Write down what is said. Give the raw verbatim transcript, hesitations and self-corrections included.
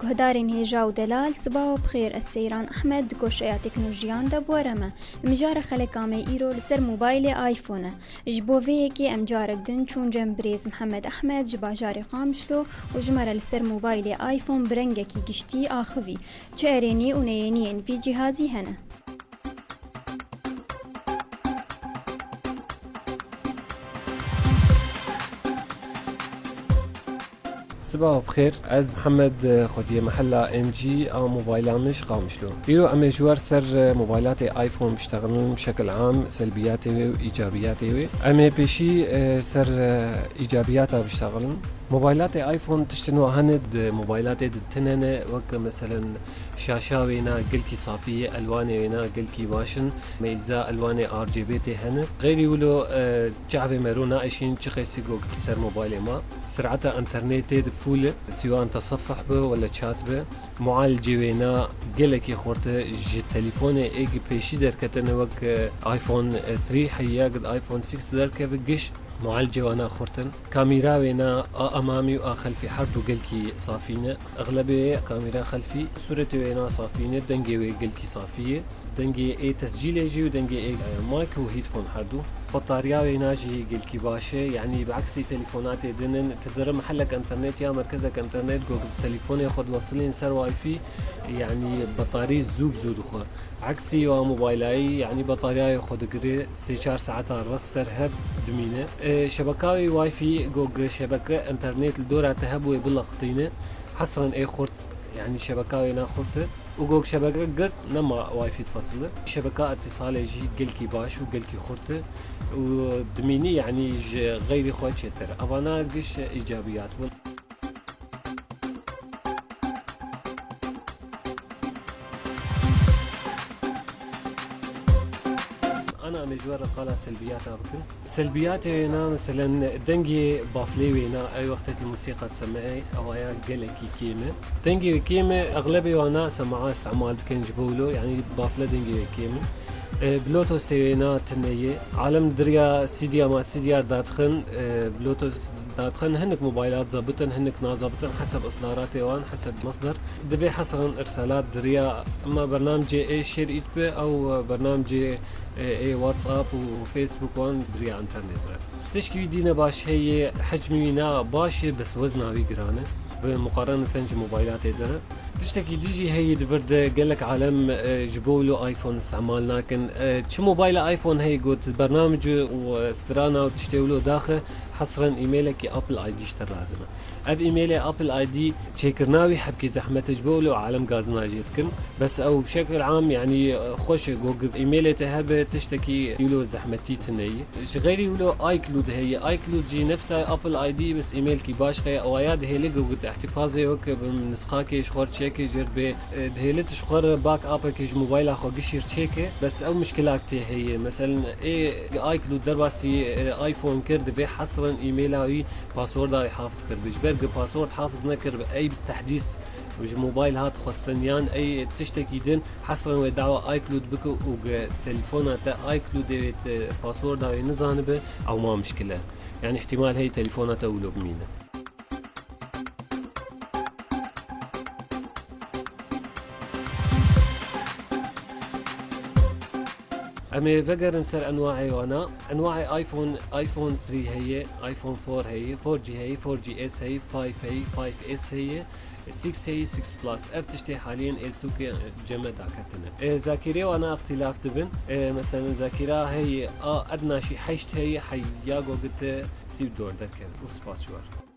Guhdarên hêja û delal, sibawa bi xêr, ez Seyran Ehmed di goşeya teknolojiyan de bi we re me. Mijara xeleka me îro li ser mobaylê iPhone e. Ji bo vê yekê em carek din çûn cem birêz Mihemed Ehmed ji bajarê Qamişlo û ji me re li ser mobaylê iPhone bi rengekî giştî axivî. Çi erênî û neyêniyên vî cîhazî hene? Sibawa bi xêr, ez Mihemed, e, xwediyê mehela M G a mobaylan ji Qamişlo. Îro em ê ji we re ser, e, mobaylatê iPhone biştexilin, bi şekil am, selbiyatê wê û îcabiyatê wê. Em ê pêşî, e, ser, e, îcabiyata biştexilin. Mobaylatê iPhone tiştin wa hene di mobaylatê di tune ne, wek meselen şaşa wêna gelkî safî ye, elwanê wêna gelkî baş in, meyza elwanê R G B tê hene. Xeyrî wilo, e, çavê mero naêşîn çi qeysî gog li ser mobaylê ma. Sireta înternetê di full e, siwan tesefih be wele çat be. Mualcê wêna gelekî xurt e, ji telefonê ê gi pêşî derketine wek, e, iPhone three heye, gid iPhone six derkeve giş mualcê wana xurt in. Kamîra wêna a emamî û a xelfî her du gelkî safî ne. Exlebê kamîra xelfî sûretê wêna safî ne, dengê wê gelkî safî ye. Dengê ê tescîlê jî û dengê ê, e, mic û headphone her du. Batarya wêna jî gelkî baş e, yanî bi eksî telefonatê din in, tu diri mihelek înternet ya merkezek înternet go telefonê xwe diwesilîn ser Wi-Fi, yanî batarî zû bi zû dixwe. Eksî wa mobaylayî, yanî bataryayê xwe digire, sê çar saeta res ser hev dimîne. E, şebeka wê Wi-Fi go şebeke înternet li dora te hebûyê bileqitîne, hesran ê xurt, yanî şebeka wêna xurt e. û gog şebeke girt nema Wi-Fi difesile. Şebeka îtîsalê jî gelkî baş û gelkî xurt e û dimînî, yanî ji xeyrî xwe çêtir. Evana giş îcabiyat bûn. Ana em ê ji we re qala selbiyata bikin. Selbiyatê wêna, meselen, dengê baflê wêna, ew wextekî musîqa disemê, ewaya gelekî kêm e. Dengê wê kêm e, exlebê wana sema'a îstemal dikin ji bo wilo, yanî bafle dengê wê kêm in. E, Bluetoothê wêna tune ye. Alem diriya C D ya ma C D R dadixin, e, Bluetooth dadixin, hinek mobaylat zabitin, hinek nazabitin, heseb isdaratê wan, heseb masdar. Divê hesran irsalat diriya, ema bernamcê ê şêr ît bi, ew bernamcê ê, ê WhatsApp û Facebook wan diriya înternet re. Tişkî wî dîne baş heye, hecmî wî na baş e, bes wezna wî giran e. Bi muqarene ten ji mobaylatê de. Tiştekî dî jî heye di vir de gelek alem, e, ji bo wilo iPhone îstemal nakin. E, çi mobayla iPhone heye got bernamcî û, e, strana û tiştê wilo daxe, hesren e-mailekî Apple I D ji te lazim e. Ev e-mailê Apple I D çêkirina wî hebkî zehmet e ji bo wilo alem gazina jê dikin. Bes ew bi şekil am, yanî, xweş e, go e-mailê te hebe, tiştekî wilo zehmetî tune ye. Ji xeyrî wilo iCloud heye. iCloud jî nefsa Apple I D, bes e-mailkî baş xeye. Ewaya dihêle go e îhtîfazê weke bi nisxakê ji xwe re çêke, jêr bê, e, dihêle tu ji xwe re backupekê ji mobayla xwe gişî re çêke. Bes ew mişkilak tê heye. Meselen, ê iCloud derbasî, e, iPhone kir, divê hesren e-maila wî, passworda wî hafiz kiribe. Ji ber ku password hafiz nekiribe, ey bi tehdîs ji mobayl hat xwestin, yan ey tiştekî din, hesren wê dawa iCloud bike û ku telefona te iCloudê wê te passworda wê nizanibe, ew ma mişkil e. Yanî îhtîmal heye telefona te wilo bimîne. Em ê vegerin ser enwaê wana. Enwaê iPhone, iPhone three heye, iPhone four heye, four G heye, four G S heye, five heye, five S heye, six heye, six Plus. Ev tiştê haliyên ê sûkê ceme daketine. E, zakîrê wana îxtîlaf dibin. E, meselen, zakîra heye a edna jî heşt heye, heya go e sî û dor derkeve. Û spas ji we re.